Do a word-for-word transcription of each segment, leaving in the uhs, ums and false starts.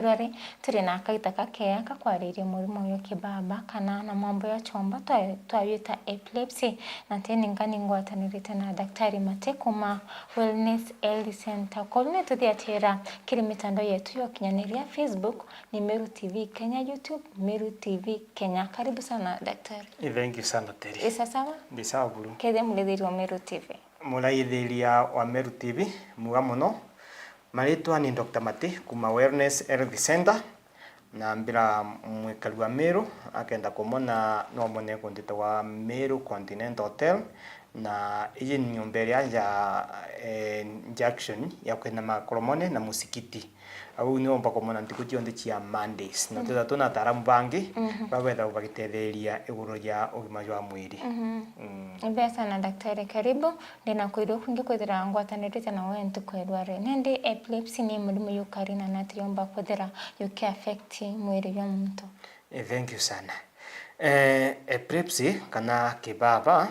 Rwari, turi na kaita kakea ka kwariria murimo uyu kibaba kana na mambo ya chomba twa-, twawita epilepsy, na teni ngani ngwatanirite na Daktari Mate kuma Wellness Health Center. Koru ni tuthiatira kiri mitandao yetu ya ukinyaniria, Facebook ni Meru T V Kenya, YouTube Meru T V Kenya. Karibu sana daktari. Eh, thank you sana, Terry. Isa sawa? Ndi sawa buru. Kethia murithiri wa Meru T V. Muraithiria wa Meru T V, muga muno. Maritwa ni Doctor Mate kuma Wellness Health Center, na mbira mwikari wa Meru akenda kumona no mone kundu itagwa Meru Continental Hotel, na iji ni nyumba iria nja, eh, junction ya kwina Makoromone na musikiti. Au ni omba kumona ntuku cionthe cia Mondays. Na twithagwa twina ataaramu bangi babethagwa bagitetheria iguru ria ugima jwa mwiri. Mm. Mbeca na daktari, karibu. Ndina kwirua kwingi kwithira ngwatanirite na we ntuku ya rwari. Nandi epilepsy ni murimo yukari na natiriomba kwithira yuki affect mwiri jwa muntu? Eh, thank you sana. Eh, epilepsy kana kibaba,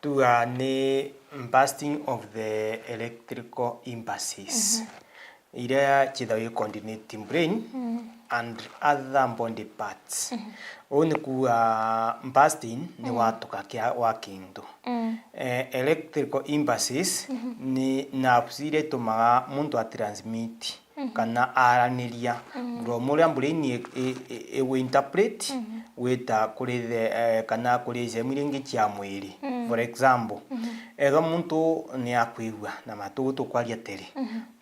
tuga ni bursting of the electrical impulses iria ciithagwa i coordinating brain and other body parts. Uu ni kuuga bursting ni watuka kia wa kintu. Eh, electrical impulses ni nerves iria itumaga muntu a transmit kana araniria. Bro, muria brain i-, i-, i-, igu interpret gwita kuri the, eh, kana kuri icemu iria ingi cia mwiri. For example, ethwa muntu ni akwigua na matu, tukwaria tiri,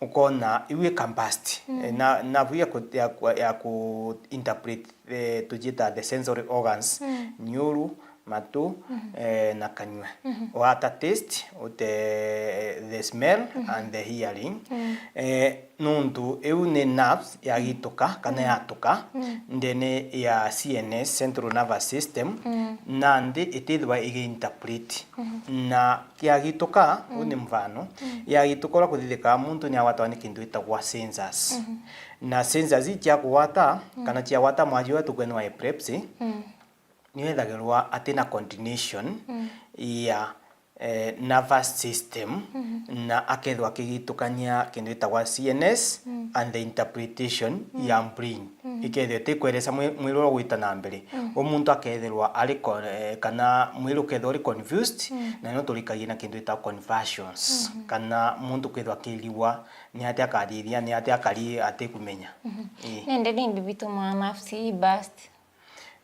ukona iu ika burst. Eh, na, nerve ya ku-, ya ku-, ya ku interpret, eh, tujiita the sensory organs, niuru, matu, eh, na kanyua. Wata taste, ute the smell and the hearing. Eh, nuntu iu ni nerves yagituka kana yatuka ndene ya C N S, central nervous system, nandi itithwa igi interpret. Na kiagituka, uu ni mfano, yagituka uria kuthithikaga muntu ni agwatagwa ni kintu gitagwa seizures. Na seizures ii ciakugwata, kana ciagwata mwaji uria tukwena wa epilepsy, niwethagirwa atina coordination ya, eh, nervous system, na akethirwa akigitukania kintu gitagwa C N S and the interpretation ya brain. Ikethirwa itikweresa mwi-, mwiri uria ugwita na mbere. U muntu akethirwa ari con-, eh, kana mwiri ukethirwa uri confused, na nio turikagia na kintu gitagwa conversions. Kana muntu kwithirwa akirigwa ni atia akathithia, ni atia akari atikumenya. Ii. Nende ni mbi bitumaa nerves i burst?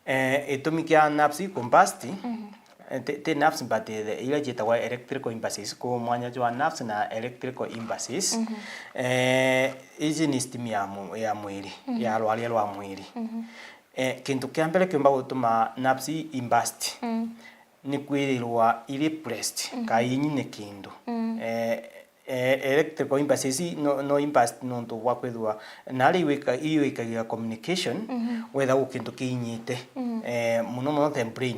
Eh, itumi kia nerves i combust, eh, ti, ti nerves but, eh, iria ciitagwa electrical impulses, ku mwanya jwa nerves na electrical impulses. Eh, iji ni stima ya mu-, ya mwiri, ya rwaria rwa mwiri. Eh, kintu kia mbere kiumba gutuma nerves i burst ni kwithirwa iri pressed, ka inyine kintu. Eh, Eh, electrical impulses no, no impulse nontu bwa kwithirwa nari iwika-, iwikagia communication, wethagwa kintu kiinyite, eh, muno muno the brain.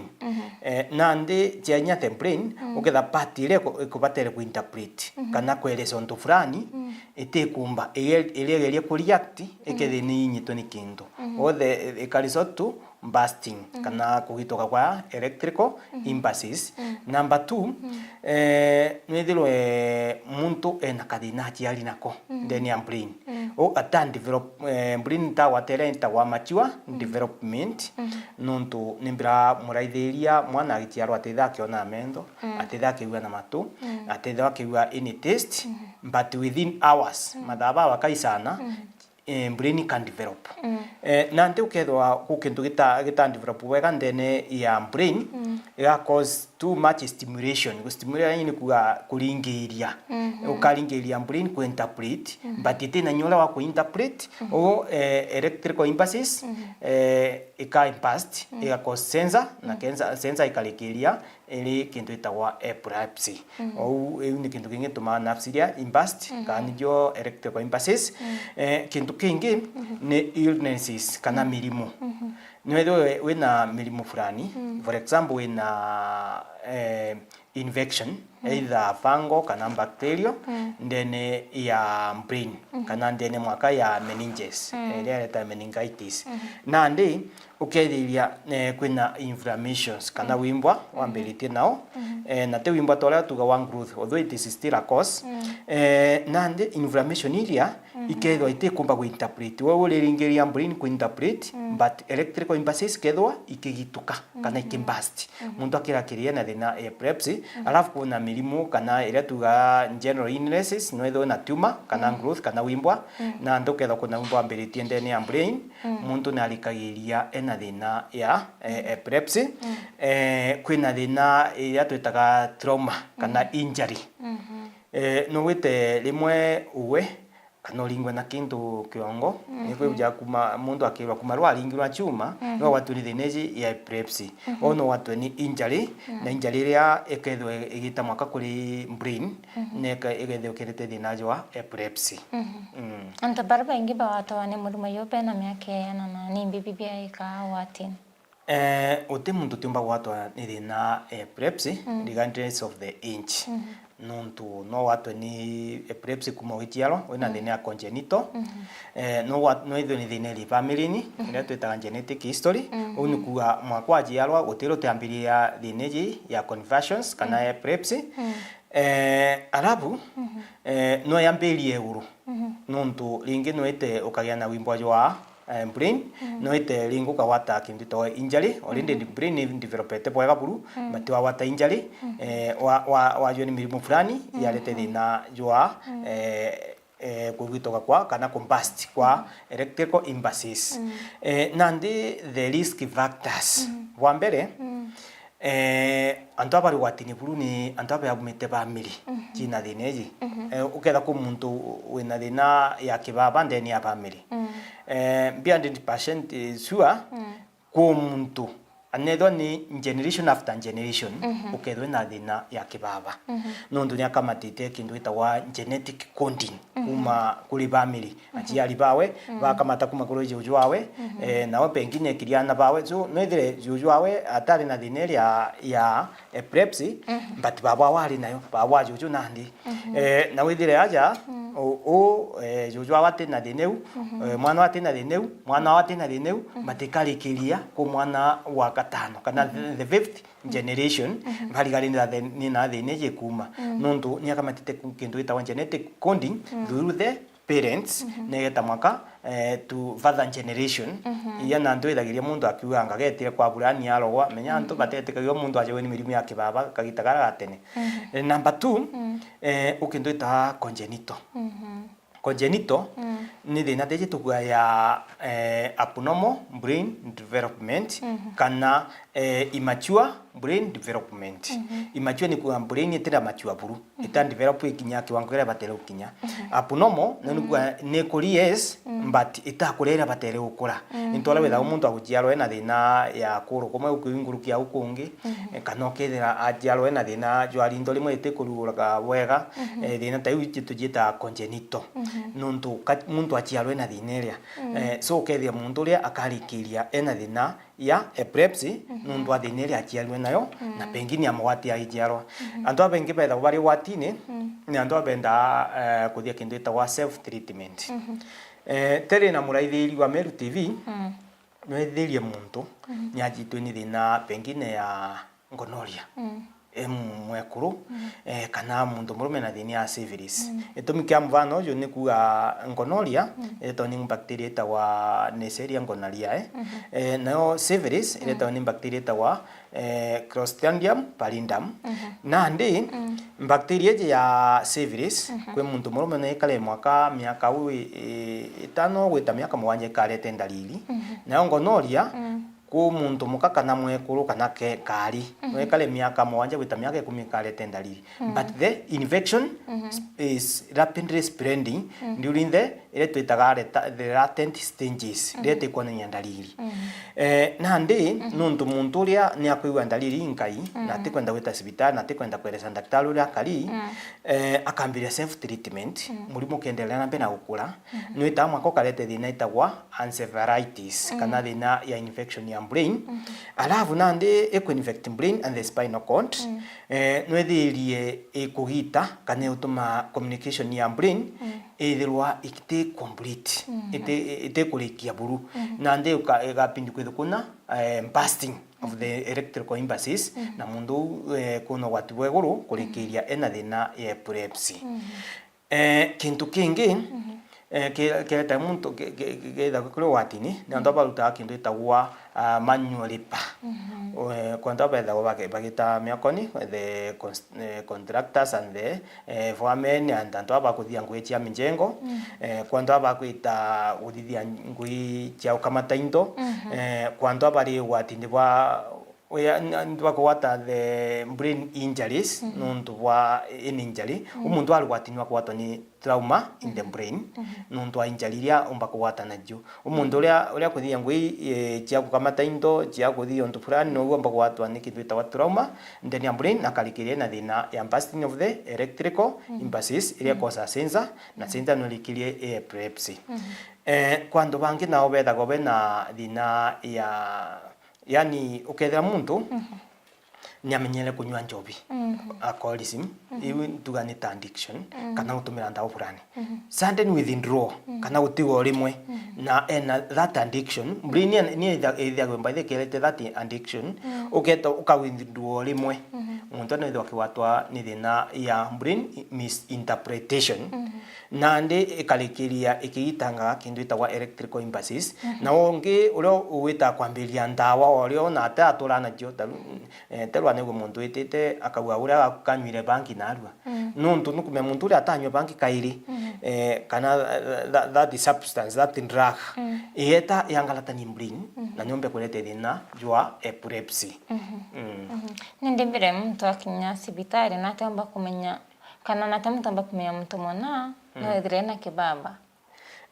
Eh, nandi ciainya the brain, uketha part iria iku-, ikubatere ku interpret, kana kweresa untu fulani, itikumba, ige-, iria igeria ku react, ikethirwa ni inyitwe ni kintu. Othe ika resort to bursting, kana kugituka kwa electrical impulses. Number two, eh, nwithirwe muntu ena kathina aciari nako ndene ya brain. U ata develop, eh, brain itagwata iria itagwa mature development, nontu nimbira muraithiria mwana agiciarwa atithirwa akiona na mentho, atithirwa akigua na matu, atithirwa akigua any taste, but within hours, mathaa baba kai sana, eh, brain can develop. Eh, nandi ukethirwa ku kintu gita-, gita develop wega ndene ya brain, iga cause too much stimulation. Gu stimulation ni kuga kuringiria. Ukaringiria brain ku interpret, but itina nyo uria wa ku interpret. Ugu, eh, electrical impulses, eh, ika impulsed, iga cause sensor, na kensa-, sensor ikarikiria iri kintu gitagwa epilepsy. Ou, iu ni kintu kingi gitumaga nerves iria i burst, kana nijo electrical impulses. Eh, kintu kingi ni illnesses kana mirimo. Nwethirwe wina mirimo fulani, for example, wina, eh, infection, either fungal kana bacterial, ndene ya brain, kana ndene mwaka ya meninges, eh, iria iretaga meningitis. Nandi, ukethithia, eh, kwina inflammations kana wimbwa wambiritie nao, eh, na ti wimbwa ta uria tuga wa growth, although it is still a cause. Eh, nandi inflammation iria ikethwa itikumba ku interpret. We uriringiria brain ku interpret, but electrical impulses ikethwa ikigituka kana ikiburst. Muntu akirakiria ena thina ya epilepsy, alafu kuna mirimu kana iria tuga general illnesses, no ithwe na tumor kana growth kana wimbwa, na antu ukethwa kuna wimbwa ambiritie ndene ya brain, muntu narikagiria ena thina ya, eh, epilepsy. Eh, kwina thina iria twitaga trauma kana injury. Eh, no wite rimwe uwe kana uringwe na kintu kiongo, ni kwija kuma muntu akirwa kuma rwa aringirwa chuma, no watwe ni thina iji ya epilepsy. Ou no watwe ni injury, na injury iria ikethwa igita mwaka kuri brain, na ika-, ikethwa ikirite thina jwa epilepsy. Mm. Antu baria baingi bagwatagwa ni murimo uyu bena miaka iana na ni mbibi biaika watini? Eh, uti muntu utiumba gwatwa ni thina epilepsy, regardless of the age. Nontu no watwe ni epilepsy kuma ugiciarwa wina thina ya congenital. Eh, no wa-, no ithwe ni thina iri family-ini, iria twitaga genetic history. Uu ni kuuga mwaka waciarwa gutiri utiambiriria thina iji ya convulsions kana epilepsy. Eh, alafu, eh, no yambirie iguru. Nontu ringi no ite ukagia na wimbwa jwa, eh, brain, no ite ringi ukagwata kintu gitagwa injury, already brain ni developete bwega buru, but wagwata injury, eh, wa, wa, wajua ni mirimu fulani, yarete thina jwa, eh, eh, kugituka kwa, kana kuburst kwa electrical impulses. Eh, nandi the risk factors. Bwa mbere, eh, antu aba bari ugwatini buru ni antu aba baumite family cina thina iji. Eh, uketha kwi muntu wina thina ya kibaba ndene ya family. Eh, mbi hundred percent sure, kwi muntu anethwa ni generation after generation, ukethwa na thina ya kibaba. Nontu ni akamatite kintu gitagwa genetic coding kuma kuri family. Aciari bawe bakamata kuma kuri juju wawe, eh, nao pengine ekiri ana bawe. So, no ithire juju wawe atari na thina iria ya epilepsy, but baba wawe ari nayo, baba wa juju nandi. Eh, na withire aja, u, u, eh, juju wawe ati na thina iu, eh, mwana wawe ati na thina iu, mwana wawe ati na thina iu, but ikarikiria ku mwana wa gatano, kana the, the fifth generation, barigarire na thi-, ni na thina iji kuma. Nontu ni akamatite ku-, kintu gitagwa genetic coding through the parents, na igeta mwaka, eh, to further generation. Iya na antu ithagiria muntu akiuga, "Ngagetire kwa burani arogwa." Menya antu batetikagia muntu ajawe ni mirimu ya kibaba kagita kara gatene. Eh, number two, eh, ukintu itaga congenital. Congenital ni thina teje tukuga ya, eh, abnormal brain development, kana, eh, immature brain development. Immature ni kuga brain itira mature buru, ita develop ikinya kiwango kiria ibatere gukinya. Abnormal no ni kuga ni ikuri, yes, but itakura iria ibatere gukura. Ni ntwara withaga muntu aguciarwa ena thina ya kuru kumwe gukiu nguruki au kungi, eh, kana ukethira aciarwa ena thina jwa rinto rimwe ritikuruguraga bwega, eh, thina ta iu tujiitaga congenital. Nontu ka-, muntu aciarwa ena thina iria. Eh, so ukethira muntu uria akarikiria ena thina ya epilepsy, nontu wa thina iria aciarwe nayo, na pengine amugwati agiciarwa. Antu abaingi bethagwa bari ugwatini, ni antu abendaa, eh, kuthia kintu gitagwa self treatment. Eh, teri na muraithiri wa Meru T V, nwethirie muntu ni ajitwe ni thina pengine ya gonorrhea. E mwekuru, eh, kana muntu murume na thina ya syphilis. Gitumi kia mfano uju ni kuga gonorrhea, iretagwa ni bacteria itagwa Neisseria gonorrhoeae. Eh, nayo syphilis iretagwa ni bacteria itagwa, eh, Clostridium pallidum. Nandi, bacteria iji ya syphilis, kwi muntu murume no ikare mwaka, miaka u-, i-, itano gwita miaka mugwanja ikarete ndariri. Nayo gonorrhea, ku muntu muka kana mwekuru kana ke-, kaari, no ikare miaka mugwanja gwita miaka ikumi ikarete ndariri. But the infection sp-, is rapidly spreading during the, iria twitaga reta-, the latent stages, iria itikwonania ndariri. Eh, nandi, nontu muntu uria ni akwigua ndariri inkai, na atikwenda gwita cibitari, na atikwenda kweresa ndaktari uria akari, eh, akambiria self treatment, murimu ukenderea na mbere na gukura, nwitaga mwaka ukarete thina itagwa encephalitis, kana thina ya infection ya brain. Alafu nandi iku infect brain and the spinal cord. Eh, nwethirie ikugita kana utuma communication ya brain ithirwa iti complete, iti, iti kurikia buru. Nandi uka-, igapindi kwithukuna, eh, bursting of the electrical impulses, na muntu uu, eh, kuna ugwati bwa iguru kurikiria ena thina ya epilepsy. Eh, kintu kingi, Eh, ki-, kirete muntu ki-, ki-, ki-, kethagwa kiri ugwatini, ni antu barutaga kintu gitagwa, ah, manual labor. Eh, kwantu bethagwa bagi-, bagita miakoni, the cons-, eh, contractors and the, eh, foremen and antu aba bakuthithia ngugi cia mijengo. Eh, kwantu aba bakwita kuthithia ngugi cia gukamata into. Eh, kwantu aba bari ugwatini bwa Uya, n-, n-, bakugwata the brain injuries, nontu bwa an injury. Umuntu ari ugwatini wa kugwatwa ni trauma in the brain, nontu wa injury iria umba kugwata nacio. Umuntu uria, uria kuthithia ngugi, eh, cia gukamata into, cia kuthithia untu fulani, noguo umba kugwatwa ni kintu gitagwa trauma ndene ya brain, na akarikiria na thina ya bursting of the electrical impulses, iria causes sensor, na sensor no irikirie epilepsy. Eh, kwa antu bangi nao bethagwa bena thina ya Yani, ukethira muntu niamenyere kunyua njobi, alcoholism, iu tuga ni ta addiction, kana gutumira ndawa fulani. Sudden withdrawal, kana gutiga o rimwe, na ena that addiction, brain ni, ni itha-, ithagwa by the way ikerete that addiction, uketa uka withdraw o rimwe, muntu no ithwa akigwatwa ni thina ya brain misinterpretation. Nandi ikarikiria ikigitangaga kintu gitagwa electrical impulses. Na ungi uria ugwita kwambiriria ndawa, o uria ona ate atura nacio, ta riu, eh, terwa nigwe muntu witite akauga uria aku kanywire bangi narua. Nontu nukumenya muntu uria atanywa bangi kairi, eh, kana, eh, tha-, that substance, that drug, ieta yangalatania brain, na niumbe kurete thina jwa epilepsy. Nindi mbere muntu akinya cibitari, nate omba kumenya Kana nata muntu omba kumenya muntu muna no ethire ena kibaba?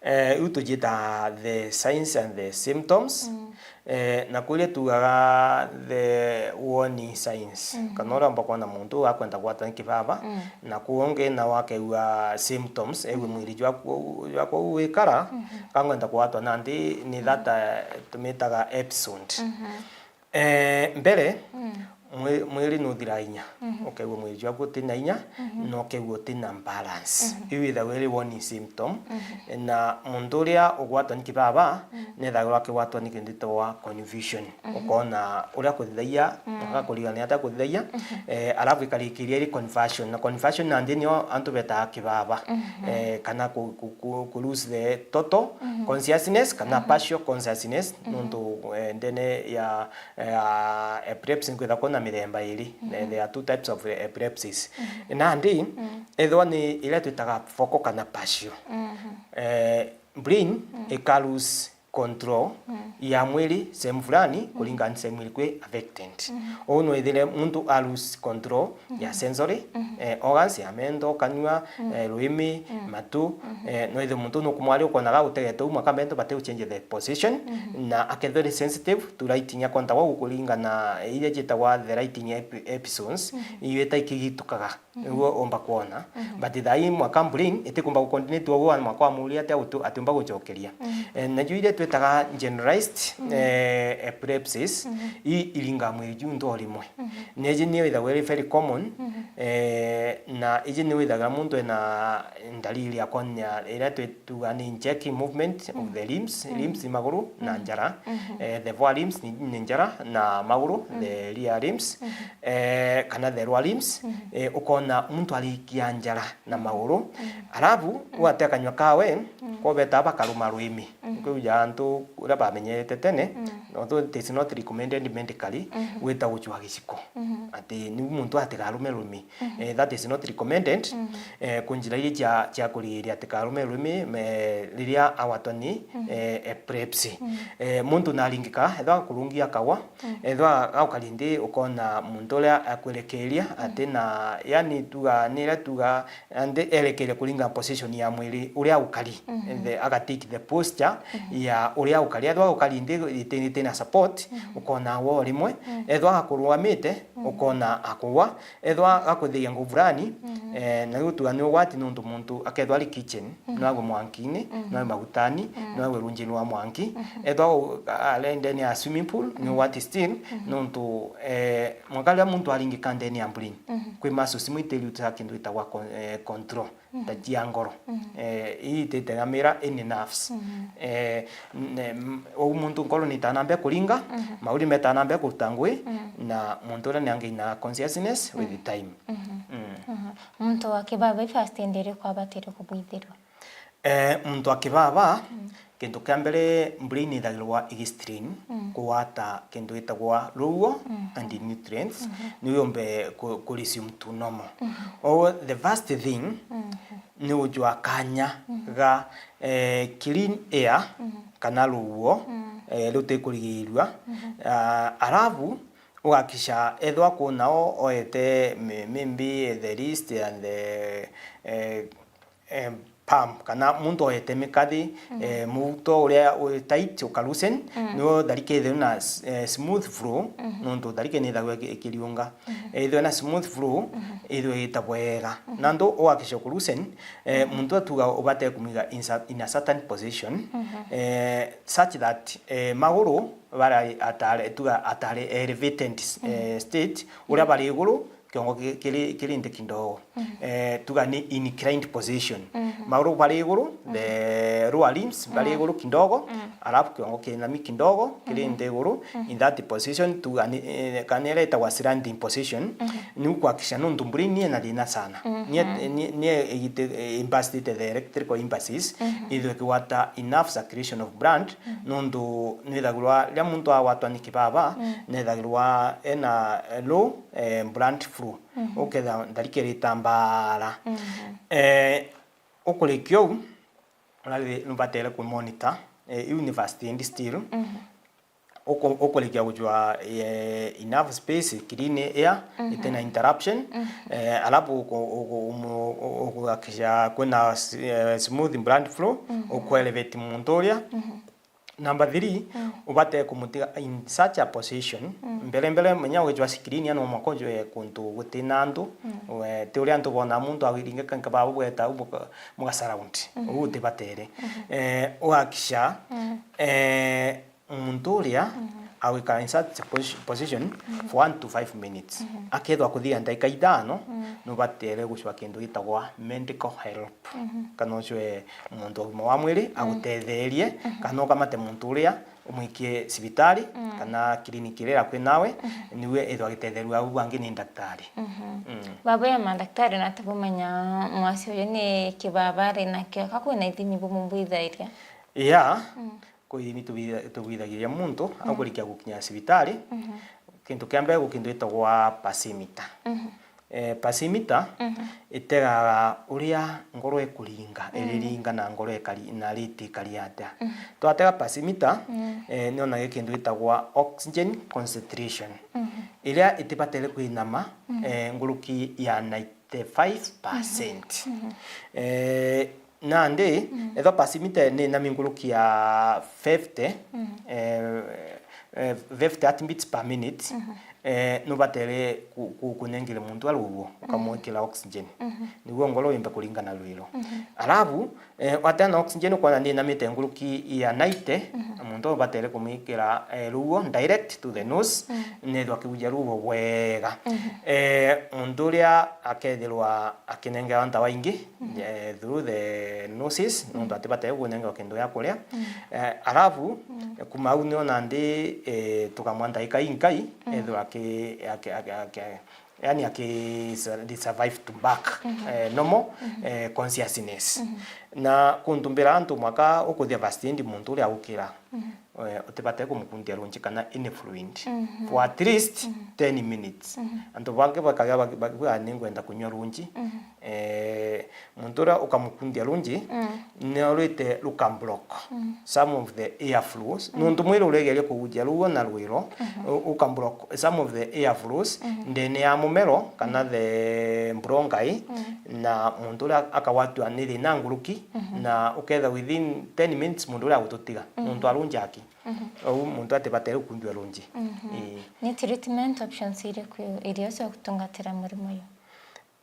Eh, iu tujitaa the signs and the symptoms. Eh, na kuria tugaga the warning signs. Kana uria omba kwona muntu akwenda gwatwa ni kibaba, na kuu ungi nao akeigua symptoms, eigua mwiri jwaku, jwaku wikara, kangwenda kugwatwa nandi ni that, eh, tumitaga episode. Eh, mbere, mwi-, mwiri nuthiraga inya. Ukaigua mwiri jwaku utina inya, na ukaigua utina balance. Iu ithagwa iri warning symptom. Na muntu uria ugwatwa ni kibaba, nethagirwa akigwatwa ni kintu gitagwa confusion. Ukona uria akuthithagia, akakuriganira atia akuthithagia, eh, alafu ikarikiria iri conversion. Na conversion nandi nio antu betaga kibaba. Eh, kana ku-, ku-, ku-, ku lose the total consciousness, kana partial consciousness, nontu, eh, ndene ya ya epilepsy, nkwitha kwina mithemba iri. There are two types of epilepsies. Nandi, ethwa ni iria twitaga focal kana partial. Eh, brain ika lose control ya mwiri sehemu fulani kuringana ni sehemu iriku i affected. Uu no ithire muntu a lose control ya sensory, eh, organs ya mendo, kanua, eh, ruimi, matu, eh, no ithe muntu nukumwari ukonaga gutegete umwe ka mendo bate uchange the position, na akethwa ri sensitive to lighting, akonta gwa gukuringana iria jitagwa the lighting epi-, episones, iu ita ikigitukaga, niguo umba kwona. But thaa ii mwaka brain itikumba gucoordinate uguo, mwaka wa muri atia utu-, atiumba gucokeria. Eh, nacio iria twitaga generalized, eh, epilepsies, i iringa mwiri junthe o rimwe. Na iji nio ithagwa iri very common, eh, na iji nio ithagira muntu ena ndariri ya kwona iria twi-, tuga ni jerky movement of the limbs, limbs ni maguru na njara, eh, the forelimbs ni, ni njara na maguru, the rear limbs, eh, kana the lower limbs, eh, ukona muntu arikia njara na maguru, alafu gwate akanyua kawe, kobeta bakaruma rwimi. Nkuuja antu uria bamenyerete tene, although it is not recommended medically, gwita gucua giciko. Ati niu muntu atigarume rumi. Eh, that is not recommended. Eh, ku njira iria cia, cia kurigiria atigarume rumi, me, riria agwatwa ni, eh, epilepsy. Eh, muntu naringika, ethwa akurungi akagwa, ethwa gaukari nthi ukona muntu uria akwerekeria, ati na, yani tuga, ni iria tuga, and erekeire kuringa position ya mwiri uria ukari. The, aga take the posture ya uria ukari. Ethwa ukari nthi iti-, itina support, ukona agwa o rimwe. Ethwa akurugamite, ukona akugwa. Ethwa gakuthigia nguvu fulani, eh, na riu tuga ni ugwati nontu muntu akethwa ari kitchen, no agwe mwankini, no agwe magutani, no agwe runjini rwa mwanki. Ethwa u-, a-, ari ndene ya swimming pool, ni ugwati still, nontu, eh, mwanka riria muntu aringika ndene ya brain, kwi muscles imwe itiriutaga kintu gitagwa con-, eh, control, ta cia ngoro. Eh, ii ititegamira any nerves. Eh, ne-, m-, ou muntu ngoro ni itanambe kuringa, mauri metanambe kuruta ngui, na muntu uria ni angaina consciousness with the time. Mm. Muntu wa kibaba i first aid iriku abatire kubwithirwa? Eh, muntu wa kibaba, mm, kintu kia mbere, brain ithagirwa igistrain, mm, kugwata kintu gitagwa ruo, mm, and nutrients, mm, niu yombe ku, ku resume to normal. Mm. Ou the first thing, mm, ni ujwa kanya, mm, ga, eh, clean air, mm, kana ruo, mm, eh, rutikurigirirua. Mm. Ah, alafu, ugakisha ethwa kunao oete mi, maybe the wrist and the, eh, eh, palm, kana muntu oete mikathi, mm, eh, muto uria wi tight uka loosen, mm, niu tharike ithirwe na s, eh, smooth flow, mm, nontu tharike nithagwa iki, ikiriunga. Mm. Ithirwe na smooth flow, mm, ithirwe igita bwega. Mm. Nantu ugakisha ku loosen, eh, mm, muntu atuga ubate kumwiga in sa, in a certain position, mm, eh, such that, eh, maguru bara atare, tuga atare elevated, mm, eh, state, uria, mm, bari iguru, kiongo ki, kiri, kiri nthi kidogo. Mm. Eh, tuga ni inclined position. Mm. Maguru bari iguru, mm, the lower limbs bari, mm, iguru kidogo, mm, alafu kiongo kinami kidogo, kiri, mm, nthi iguru. Mm. In that position, tuga ni, eh, kana iria itagwa slanting position, mm, ni kuhakikisha nontu brain ni ina thina sana. Mm. Ni, mm, ni, ni igite, eh, impactate the electrical impulses, mm, ithwe kigwata enough circulation of blood, mm, nontu nwithagirwa riria muntu agwatwa ni kibaba, mm, nethagirwa ena low, eh, blood flow. Mhm. Ukethira ndarikirite mbara. Mhm. Eh, ukurikia uu, nubatere ku monitor, eh, iu ni first aid still. Mhm. Uku, ukurikia gujwa, eh, enough space, clean air, mhm, itena interruption. Mhm. Eh, alafu uku, uku, umu, u, ukuhakikisha kwina s, eh, smooth blood flow, mhm, uku elevate muntu uria. Mhm. Number three, mm, ubate kumutiga in such a position. Mm. Mbere mbere, menya ugijwa screen, ya no mwanka ujwe kuntu gutina antu. Mm. We, ti uria antu bona muntu awiringika nkababa bweta au muka, muga surround. Mm. Uu utibatere. Mm. Eh, ugakisha, mm, eh, muntu uria, mm, agwikara in such a posi, position, mm, for one to five minutes. Mm. Akethwa kuthia ndagika ithano, mm, nubatere gucwa kintu gitagwa medical help. Mhm. Kana ucwe muntu wa ugima wa mwiri, mm, agutetherie, mhm, kana ukamate muntu uria umwikie cibitari, mm, kana kiriniki iria iri akui nawe, mhm, niwe ethwa agitetheerua au bangi ni ndaktari. Mhm. Mm. Baba ya mandaktari nati bumenya mwasi uyu ni kibaba ari nakio, ka kwina ithimi bumubwithairia? Yeah. Mm. Kwi ithimi tubwitha, tubwithagiria muntu, mm, akurikia gukinya cibitari, mhm, kintu kia mbere gu kintu gitagwa pacimeter. Mhm. Eh, pacimeter, mhm, itegaga uria ngoro ikuringa, mm, iriringa na ngoro ikari, na rate ikari atia. Mm. Twatega pacimeter, mm, eh, nionaga kintu gitagwa oxygen concentration, mhm, iria itibatere kwinama, mm, eh, nguruki ya ninety-five percent. Mhm. Mhm. Eh, Nandi, mm, ethwa pacimeter ni inami nguruki ya fifty, mm, eh, eh, fifty heartbeats per minute, mhm, eh, nubatere ku, ku, kunengere muntu aruo, mm, ukamwikira oxygen. Mhm. Niguo ngoro yimbe kuringana rwiro. Mhm. Alafu, eh, wateana oxygen, ukwona ni inamite nguruki ya ninety, mhm, muntu ubatere kumwikira, eh, ruo direct to the nose, mm, nethwa akigujia ruo bwega. Mhm. Eh, muntu uria akethirwa akinengerwa ndawa ingi, mhm, eh, through the noses, mm, nontu atibatere kunengerwa kintu gia kuria. Mm. Eh, alafu, mm, kuma au nio nandi, eh, tukamwa ndagika inkai, mm, ethirwa aki, aki, aki, aki, yani aki survive to back, mhm, eh, normal, mhm, eh, consciousness. Mhm. Na kuntu mbira antu mwaka ukuthia first aid muntu uria ukira. Mhm. Eh, utibate kumukundia runji kana any fluid, mhm, for at least, mhm, ten minutes. Mhm. Antu bangi bakaga baki, baki, "Ah, ningwenda kunywa runji." Mhm. Eh, muntu uria ukamukundia runji, mm, ni urite ruka block, mm, some of the air flows. Mm. Nontu mwiri uregeria kugujia ruo na rwiro, mhm, u, uka block some of the air flows, mhm, ndene ya mumero kana, mm, the bronchi, mm, na muntu uria akagwatwa ni thina nguruki, mhm, na uketha within ten minutes muntu uria agututiga, mm, nontu arunjaki. Mhm. Ou muntu atibatere gukundua runji. Mhm. Ii. Ni treatment options iriku irio cia gutungatira murimo uyu?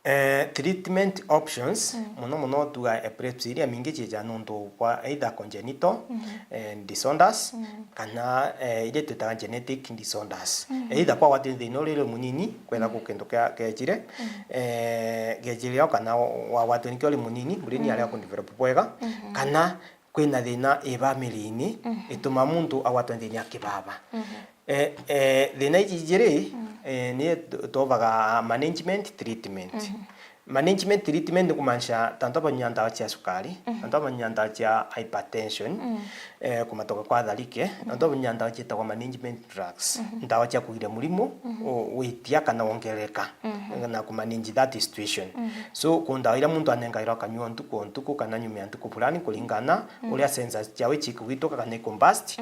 Eh, treatment options, mm, muno muno tuga epilepsy iria mingi ciija nontu bwa either congenital, mhm, eh, disorders, mm, kana, eh, iria twitaga genetic disorders. Mhm. Either kwagwatire thina uri uri munini, kwetha, mm, ku kintu kia, kiejire, mm, eh, kiejire o kana wagwatire nikio uri munini, brain, mm, yaria ku develop bwega, mhm, kana kwina thina i family-ini, mhm, ituma muntu agwatwa ni thina ya kibaba. Mhm. Eh, eh, thina iji ijiri, mm, eh, ni tu, tuovaga management treatment. Mhm. Management treatment ni kumaanisha ta antu abanyua ndawa cia sukari, antu abanyua ndawa cia hypertension, eh, kumatoka kwa tharike, antu abanyua ndawa cietagwa management drugs, ndawa cia kugiria murimu u-, witia kana wongerereka, na kumanage that situation. So, ku ndawa iria muntu anengairwa akanyua ntuku o ntuku kana nyuma ya ntuku fulani kuringana uria sensors ciawe cikugwituka kana ikumbust.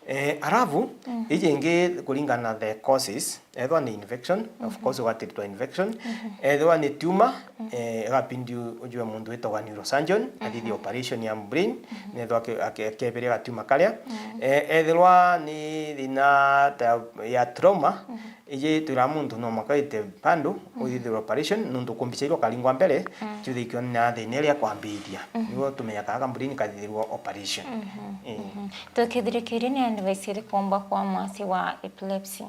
Eh, alafu, iji ingi kuringana na the causes, ethwa ni infection, of course, ugatiritwa infection. Ethwa ni tumor, eh, igapindi u-, ujue muntu witagwa neurosurgeon, athithie operation ya brain, nethwa ake-, ake-, akeberia gatuma karia. Eh, ethirwa ni thina ta ya trauma, iji twira muntu no mwaka wite bando, uthithirwe operation, nontu kumbicairwa karingwa mbere, kiuthikio na thina iria kwambithia. Niguo tumenya kaga brain kathithirwa operation. Ii. Tukithirikiria ni advice iriku umba kwa mwasi wa epilepsy?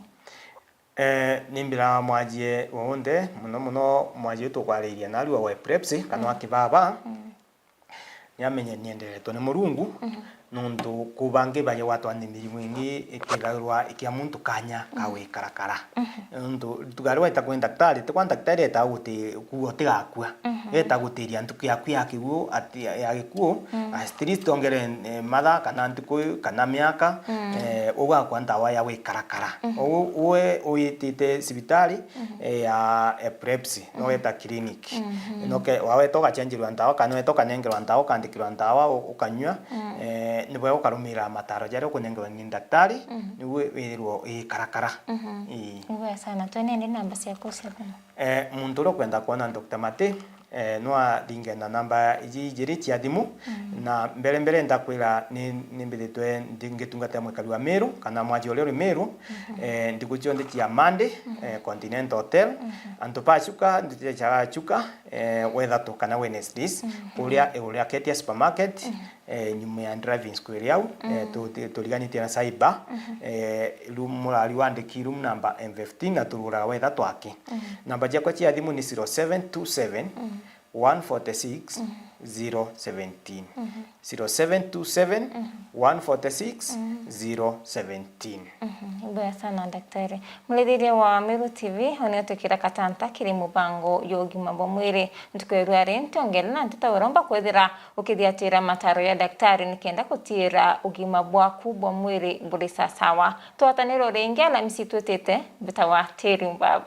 Eh, nimbira mwajie wonthe, muno muno mwajie tukwariria narua wa epilepsy, kana wa kibaba, niamenye nienderetwe ni Murungu, nontu ku bangi bajagwatwa ni mirimu ingi ikithagirwa ikia muntu kanya ka gwikarakara. Nontu tugari waita kwi ndaktari, ti kwa ndaktari eta guti-, kuuga utigakua. Eta gutiria ntuku yaku ya kiguo, ati, ya gikuo, at least ongere, eh, mathaa kana ntuku kana miaka, eh, ugakua ndawa ya gwikarakara. Uu we uyitite cibitari, eh, ya epilepsy, no weta clinic. No ke-, waweta ugachenjirwa ndawa, kana weta ukanengerwa ndawa, ukandikirwa ndawa, u-, ukanyua, eh, ni bwega ukarumira mataro jaria ukunengerwa ni ndaktari, niguo withirwe ikarakara. Ii. Ni bwega sana. Twene ndi namba ciaku cia thimu. Eh, muntu uria ukwenda kwona Doctor Mati, eh, no aringe na namba iji ijiri cia thimu, na mbere mbere ndakwira ni, ni mbithitwe ndi-, ngitungatira mwikari wa Meru, kana mwaji uria uri Meru, eh, ntuku cionthe cia Monday, eh, Continental Hotel. Antu ba Chuka, ndutechaga Chuka, eh, wethatu kana Wednesdays, kuria iguru ria Ketia Supermarket, eh, nyuma ya driving school au, eh, tu-, tu-, turiganitie na cyber, eh, room, murari wandiki room number M fifteen na tururaga wethatu aki. Namba ciakwa cia thimu ni zero seven two seven, one forty six, zero seventeen. Zero seven two seven, one forty six, zero seventeen. Ni bwega sana, daktari. Murithiria wa Meru T V, o nio twikira katanta kiri mubango jwa ugima bwa mwiri. Ntuku ya rua ri, ntiongere na nteto uromba kwithira ukithiatira mataro ya daktari nikenda gutiira ugima bwaku bwa mwiri buri sasawa. Twatanirwe ringi Alamisi twitite, mbitawa Teri Mbabu.